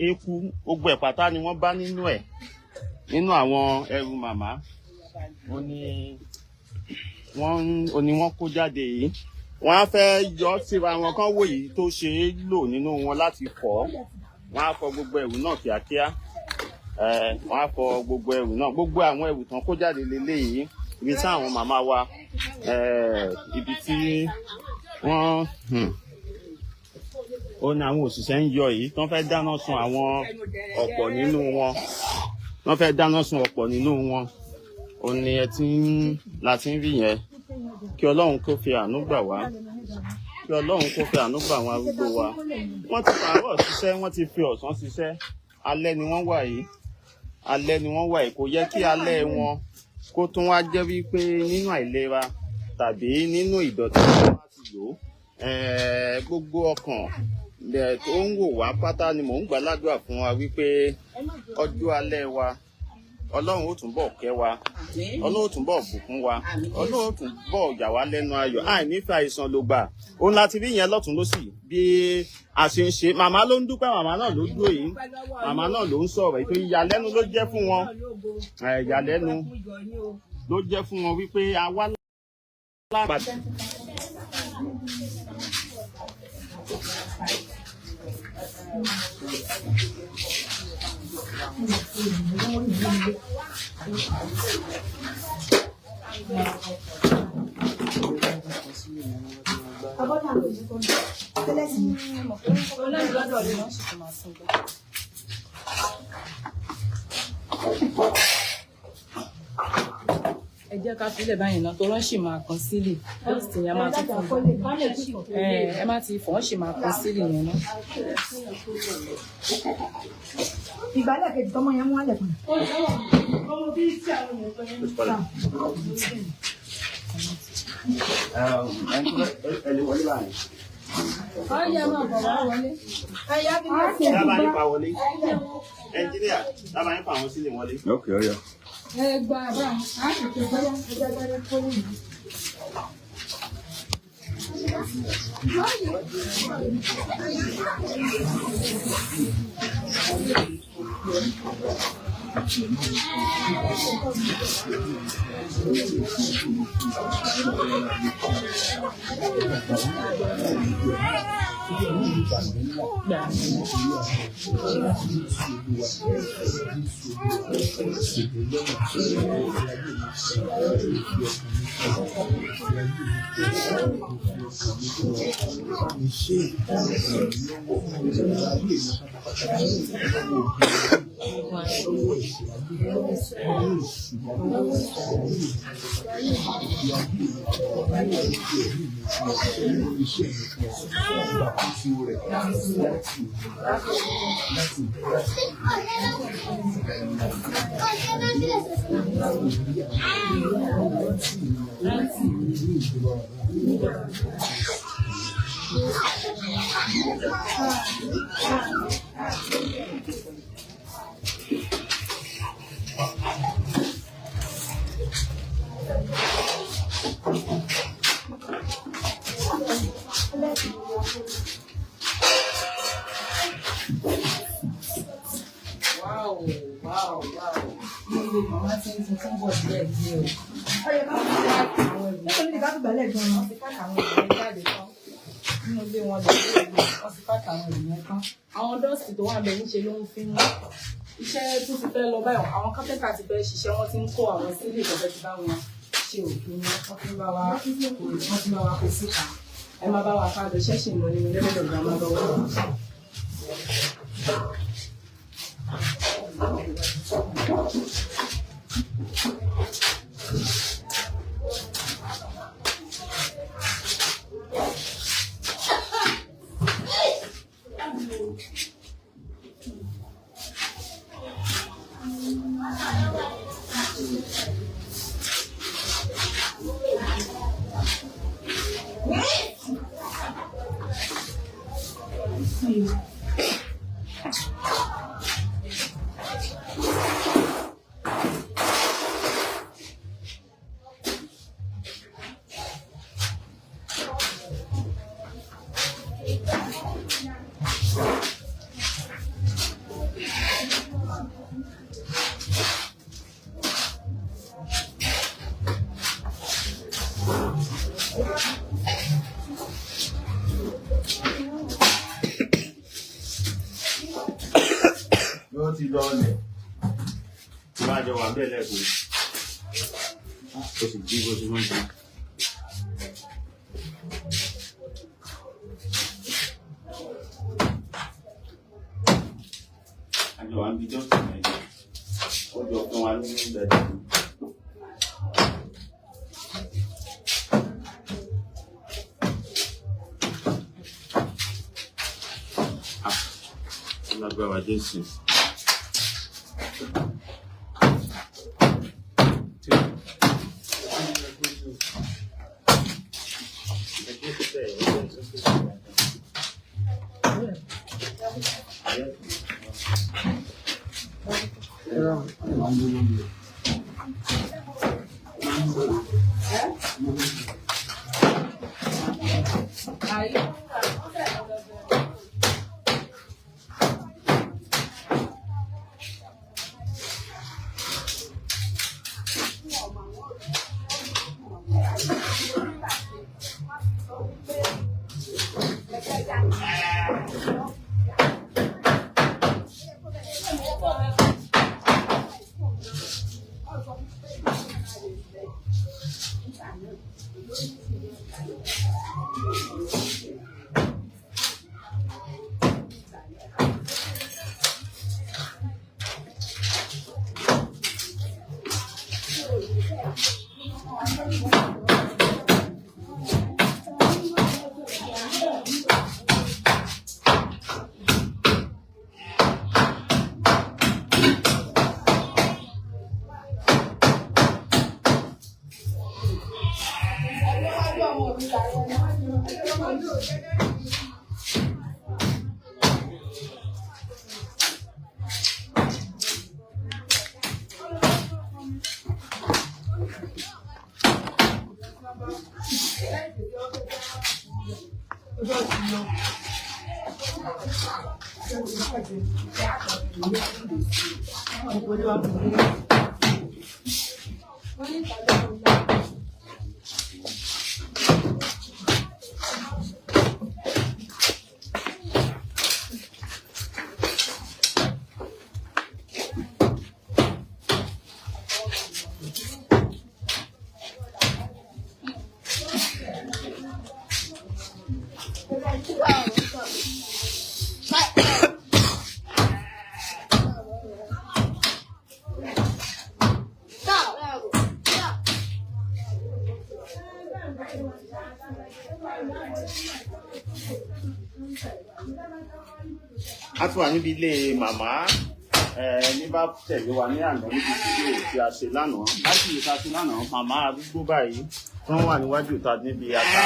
Eku gbogbo ẹ̀ pátá ni wọ́n bá nínú ẹ̀, nínú àwọn ẹrù màmá. Ó ní wọ́n ó ní wọ́n kó jáde yìí. Wọ́n á fẹ́ yọ síra wọn kán wò yìí tó ṣe é lò nínú wọn láti fọ̀. Wọ́n á fọ gbogbo ẹrù náà kíákíá. Wọ́n á fọ gbogbo ẹrù náà, gbogbo àwọn ẹrù tán kó jáde leléyìí. Ibi tí àwọn màmá wa, ibi tí wọ́n ó ní àwọn òṣìṣẹ́ ń yọ yìí tán fẹ́ dáná sun àwọn ọ̀pọ̀ nínú wọn, wọ́n fẹ́ dáná sun ọ̀pọ̀ nínú wọn. Ó ní ẹ ti ń la ti ń rí yẹn. Kí Ọlọ́run kó fi àánú gbà wá, kí Ọlọ́run kó fi àánú gbà àwọn arúgbó wa. Wọ́n ti fàárọ̀ ṣiṣẹ́, wọ́n ti fi ọ̀sán ṣiṣẹ́, alẹ́ ni wọ́n wà yìí, alẹ́ ni wọ́n wà yìí. Kò yẹ kí alẹ́ wọn kó tún wá jẹ́ wípé nínú àìlera tàbí nínú ìdọ̀tí tí wọ́n ti lò ó. Gbogbo ọkàn tó ń wò wá pátá ni mò ń gbà ládùúrà fún wa wípé ọjọ́ alẹ́ wa, Ọlọ́run ó túnbọ̀ kẹ́ wa, Ọlọ́run ó túnbọ̀ bùkún wa, Ọlọ́run ó túnbọ̀ yà wá lẹ́nu ayọ̀. Àìnífẹ́ àìsàn ló gbà òun láti rí yẹn lọ́tún lọ́sì bí a ṣe ń ṣe. Màmá ló ń dúpẹ́, màmá náà ló dúró yìí, màmá náà ló ń sọ̀rọ̀. Ètò ìyàlẹ́nu ló jẹ́ fún wọn, ìyàlẹ́nu ló jẹ́ fún wọn wípé a wá lápá. Ẹ jẹ́ ká filẹ̀ báyìí náà tó rán sì máa kan sílì dust yẹn máa tún fún un. Ẹ má ti fọ̀, wọ́n sì máa kan sílì yẹn náà. Ìgbálẹ̀ kejì tọmọ yẹn mú wálẹ̀ fún mi. Dábàá nípa wọlé, ẹnjíníà, dábàá nípa àwọn sílẹ̀ wọlé. Okay, ó yá. Wow, wow, wow. Nílé màmá tí ń tuntun bọ̀ díẹ̀ díẹ̀ o. Àwọn ẹrù Nítorí ìgbà tó gbálẹ̀ gan-an. Wọ́n ti káàkiri àwọn ẹrù yẹn jáde tán. Nínú ilé wọn lè rí ẹrù, wọ́n ti káàkiri àwọn ẹrù yẹn tán. Àwọn dọ́ọ̀sì tó wà bẹ́ẹ̀ níṣe ló ń fi mú. Iṣẹ́ tó ti fẹ́ lọ báyìí, àwọn kápẹ́ntà ti fẹ́ ṣiṣẹ́, wọ́n ti ń kó àwọn sílé ìjọba ti bá wọn ṣe òkú wọn, wọ́n ti ń bá wa wọ́n ti ń bá wa kó síta. Ẹ má bá wa ká lọ ṣẹ́ṣì lọ nínú lẹ́gbẹ̀dọ̀ girama lọ́wọ́. Ó ti lọ ọlẹ̀. Tí wàá jọ wà bẹ́ẹ̀ lẹ́kọ̀ọ́. Ó sì jí bó ti wọ́n jí. Àjọ wa ń bi Justin ẹ̀jẹ̀. Ó jọ fún wa ní bẹ̀rẹ̀. Lágbára Jésù. A ti wà níbi ilé màmá ní bá tẹ̀lé wa ní àná níbi fídíò tí a ṣe lánàá. Láti ìta ṣe lánàá, màmá arúgbó báyìí wọ́n wà níwájú ìta níbi ata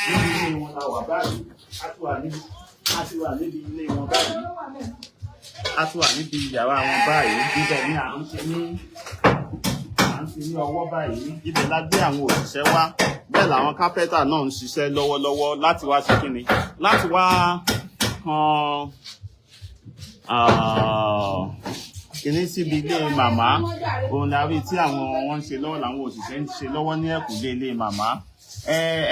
níbi ilé wọn la wà báyìí. A ti wà níbi ilé wọn báyìí. A ti wà níbi yàrá wọn báyìí. Ibẹ̀ ni à ń ṣe ní ọwọ́ báyìí. Ibẹ̀ la gbé àwọn òṣìṣẹ́ wá. Bẹ́ẹ̀ làwọn kápẹ́tà náà ń ṣiṣẹ́ lọ́wọ́lọ́wọ́ láti wá ṣe kíni, láti wá kan kíní síbi ilé màmá. Òun la rí tí àwọn wọn ń ṣe lọ́wọ́, làwọn òṣìṣẹ́ ń ṣe lọ́wọ́ ní ẹ̀kúlé ilé màmá.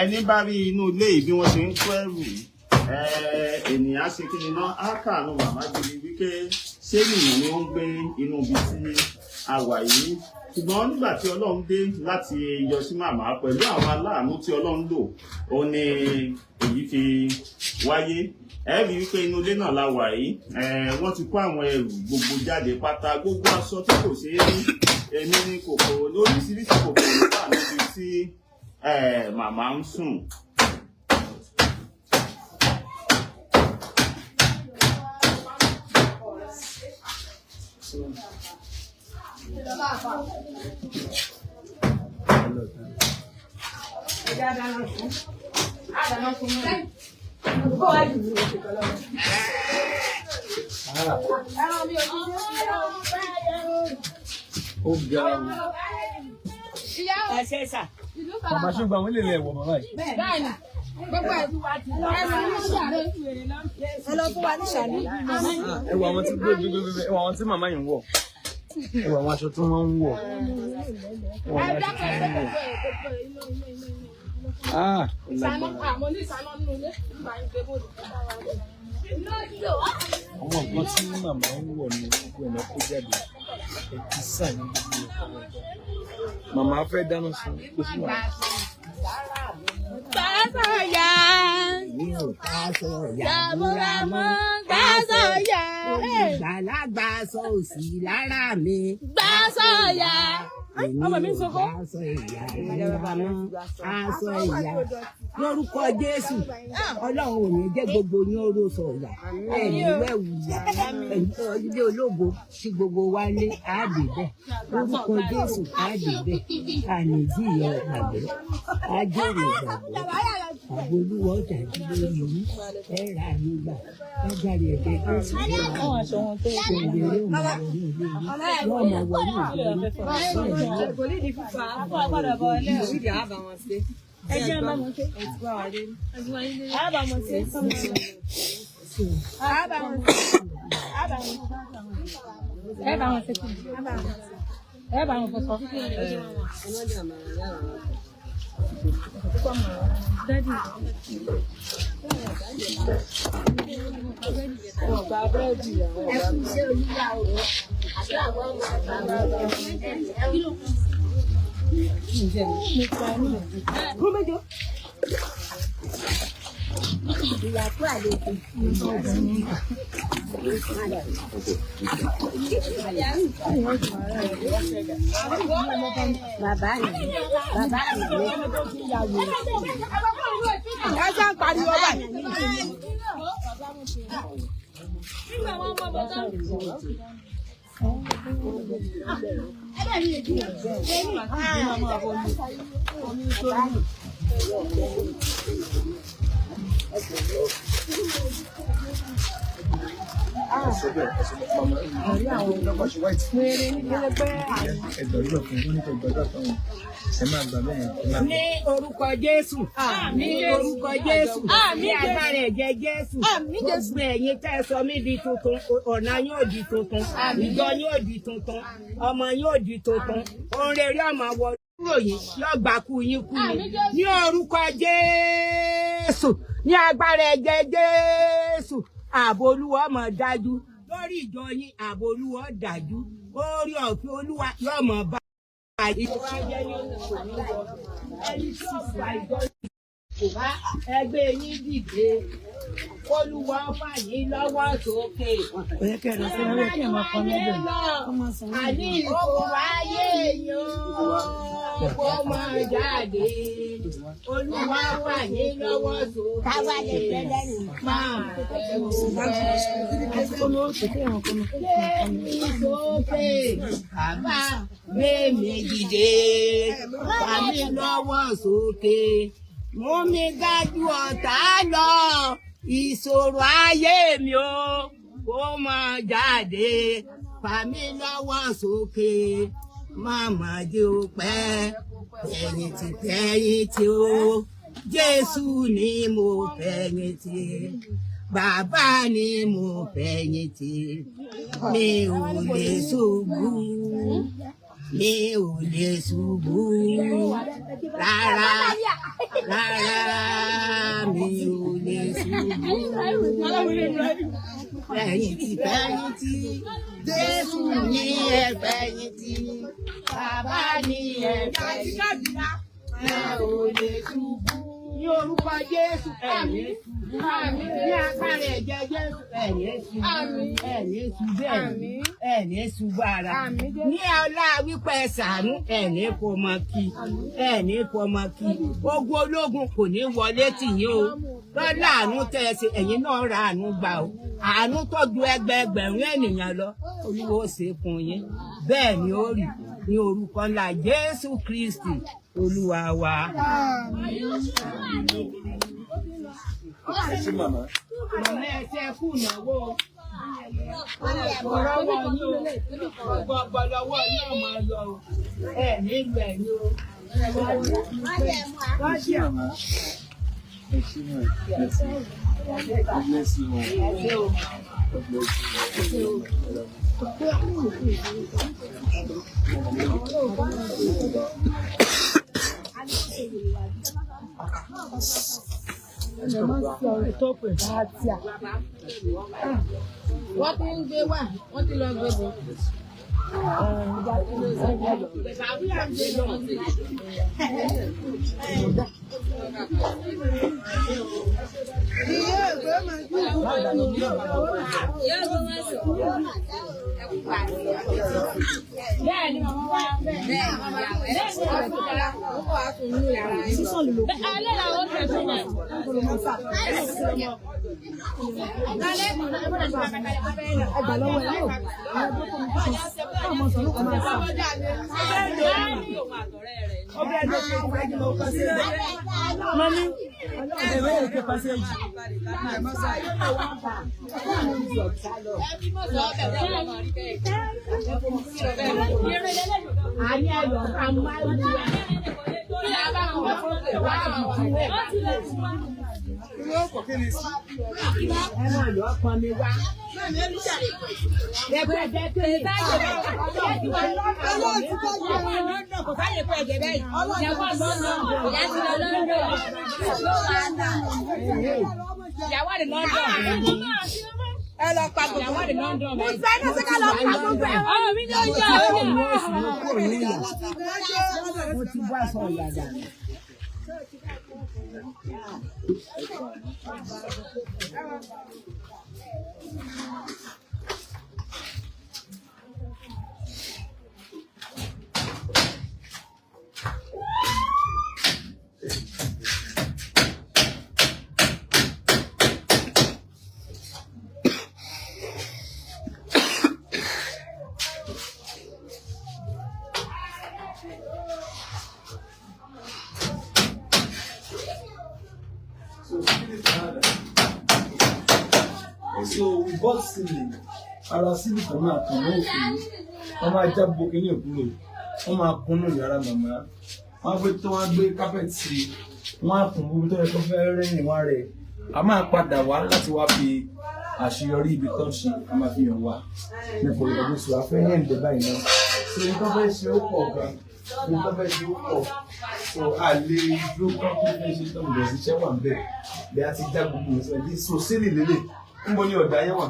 Ẹni bá rí inú ilé yìí bí wọ́n ṣe ń kó ẹrù, ènìyàn á ṣe kíni náà, á kàánú màmá gidi wípé ṣé ènìyàn ni wọ́n ń gbé inú ibi tí a wà yìí. Ṣùgbọ́n nígbà tí Ọlọ́run dé láti yọ sí màmá pẹ̀lú àwọn aláàánú tí Ọlọ́run lò, ó ní èyí fi wáyé. Ẹ rí wípé inú ilé náà la wà yìí. Wọ́n ti kó àwọn ẹrù gbogbo jáde pátá, gbogbo aṣọ tí kò ṣeé rí. Èmi ní kòkòrò, lóríṣiríṣi kòkòrò wà níbi tí màmá ń sùn. Ó ga o. Ẹ sà. Màmá, ṣó gba àwọn ilé ilẹ̀ wọ̀ màmá yìí? Bẹ́ẹ̀ni, gbogbo ẹ̀ ẹ̀rọ ní sàré. Ẹ lọ fún wa ní sàní. Ẹ wo àwọn tí gbé gbé gbé, ẹ wo àwọn tí màmá yìí ń wọ̀. Ẹ wo àwọn aṣọ tí wọ́n ń wọ̀. Ẹ wo àwọn aṣọ tí wọ́n ń wọ̀. Ah, ó Ìsáná lágbára. àmọ́ ní ìsáná nínú ilé nígbà yín gbé bòdì. Àwọn nǹkan tí màmá ń wọ̀ ní gbogbo ẹ̀nà kó jáde, ẹ̀kísà ní gbogbo ẹ̀. Màmá fẹ́ dáná sun kó sí màmá. Gbàsọ̀yà. Mi ò ká sọ Yàmúramú. yàmúramú. Gbàsọ̀yà. Olùgbàlagbà sọ òsì lára mi. Gbàsọ̀yà. Ọmọ mi ń sọkọ́. Aṣọ ìyá ìyá aṣọ ìyá. Lórúkọ Jésù, Ọlọ́run ò ní jẹ́ gbogbo yín ó rò sọ ìyá. Ẹ̀yin wẹ̀wù ìyá. Ilé ológo tí gbogbo wa lé àádé bẹ́ẹ̀. Lórúkọ Jésù àádé bẹ́ẹ̀. Àní jìyà ìgbàgbọ́. Ajẹ́rìí ìgbàgbọ́. Àbò Olúwa ọjà dúró lórí yín. Ẹ ra àánú gbà. Lágbára ẹ̀jẹ̀ Jésù. Ìrere yóò máa wọnú ilé yín. Yóò máa wọnú ìlú yín. Bẹ́ẹ̀ ni Kò ní ìdí fífa àgbàdàbọ̀ ẹlẹ́rìí àbá wọn ṣe. Ẹ jẹ́ bá wọn ṣe. Àbá wọn ṣe. Àbá wọn ṣe. Àbá wọn ṣe. Ẹ bá wọn ṣe kí ni? Ẹ bá wọn fọṣọ. Ẹ kú iṣẹ́ Olúwa o. Àdúrà wọn máa bá wọn. Ìyá kú àlejò. Bàbá mi, bàbá mi. Ẹ ṣe ń pariwo báyìí. Ẹ sọ bẹ́ẹ̀, ẹ sọ bẹ́ẹ̀. Màmá ẹ ṣe white. Ẹ gbàdúrà fún un, ó ní kẹ́ gbàdúrà fún un. Ẹ máa gbà bẹ́ẹ̀, ẹ máa gbà. Ní orúkọ Jésù, ní orúkọ Jésù, ní agbára ẹ̀jẹ̀ Jésù, gbogbo ẹ̀yin tẹ́ ẹ sọ mí di tuntun, ọ̀nà yóò di tuntun, ìjọ yóò di tuntun, ọmọ yóò di tuntun, ohun rere ọmọ wọ kúrò yìí yóò gbà kú yín kú ni. Ní orúkọ Jésù, ní agbára ẹ̀jẹ̀ Jésù, ààbò Olúwa máa dájú lórí ìjọ yín, ààbò Olúwa dájú, orí ọ̀fẹ́ Olúwa yóò máa bá ìjọba jẹ́ ní ẹni tí ó gba ìjọ kò bá ẹgbẹ́ yín dìde, kólúwa fà yín lọ́wọ́ sókè. Àní ìkó ayé yan kó máa jáde. Olúwa fà yín lọ́wọ́ sókè. Máa gbé mi sókè, bàbá gbé mi dìde, fà mí lọ́wọ́ sókè. Mú mi gájú ọ̀tá lọ, ìṣòro ayé mi o, kó máa jáde, fà mí lọ́wọ́ sókè, má má jẹ́ ó pẹ́, fẹ̀yìntì fẹ̀yìntì o, Jésù ni mo fẹ̀yìntì, bàbá ni mo fẹ̀yìntì, mi ò lè ṣubú, mi ò lè ṣubú rárá rárá, mi ò lè ṣubú. Fẹ̀yìntì fẹ̀yìntì, Jésù ní ẹ fẹ̀yìntì, bàbá ní ẹ fẹ̀yìntì, mi ò lè ṣubú. Ní orúkọ Jésù, ẹ̀mí ní agbára ẹ̀jẹ̀ Jésù, ẹ̀mí ṣubú, ẹ̀mí ṣubú, ẹ̀mí ẹ̀mí ṣubú ara. Ní ọlá wípé ẹ ṣàánú, ẹ̀mí kò mọ kí, ẹ̀mí kò mọ kí. Ogun ológun kò ní wọlé tì yín o. Lọ́lá àánú tẹ́ ẹ ṣe, ẹ̀yin náà ra àánú gbà o. Àánú tó ju ẹgbẹẹgbẹ̀rún ènìyàn lọ, Olúwa ó ṣe fún yín. Bẹ́ẹ̀ ni ó rí ní orúkọ ńlá Jésù Kristi Olúwa wa. Ẹ ṣé màmá. Màmá ẹ ṣe kú ìnáwó. Ọ̀rọ̀ wọ yín o. Gbọ̀gbọ̀lọ́wọ́ yín ọmọ lọ o. Ẹ nílùú ẹ̀ ní o. Ẹ ṣé màmá. Ẹ ṣé màmá. Bless you. God bless you, ma. God bless you. Wọ́n ti ń gbé wá, wọ́n ti lọ gbé bọ̀. So we bought ceiling. Ara ceiling kan máa kàn mọ́ òfin. Wọ́n máa já gbogbo kinní kúrò. Wọ́n máa kúnnú yàrá màmá. Wọ́n á gbé tó wọ́n á gbé carpet sí i. Wọ́n á kùn gbogbo tó yẹ kó fẹ́ rẹ́yìn wá rẹ̀. A máa padà wá láti wá fi àṣeyọrí ibi tán ṣe a máa fi hàn wá. Nípa ìdàgbàsókè a fẹ́ yẹn ìdè báyìí náà. So ibi tó fẹ́ ṣe ó pọ̀ gan. Ibi tó fẹ́ ṣe ó pọ̀. So a lè dúró kán tó fẹ́ ṣe tán bẹ̀rẹ̀ sí iṣẹ́ wà ń bẹ̀. Bí a ti já gbogbo ìṣẹ́ yìí. So ceiling lélẹ̀. Níbo ni ọ̀dà yẹn wà?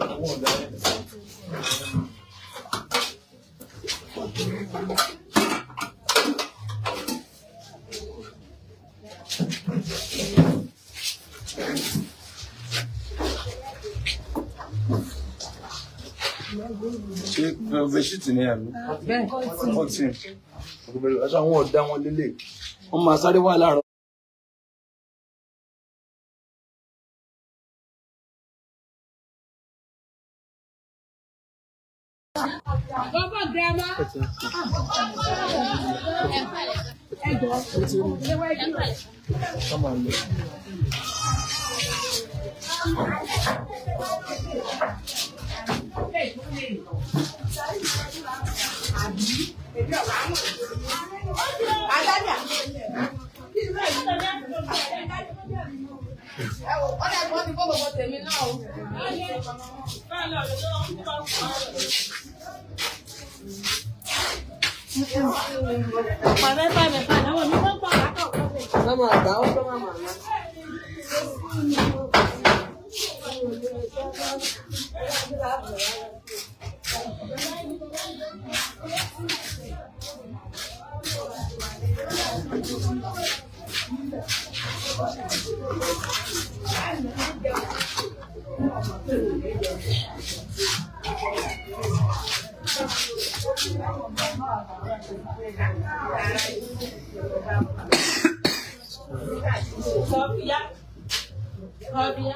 Àwọn ọ̀dà yẹn. Ṣé bẹ́ṣítì ni àmì? Fourteen. Aṣọ àwọn ọ̀dà wọn lélẹ̀. Wọ́n máa sáré wà láàárọ̀. Come on, look. Sophia. Sophia.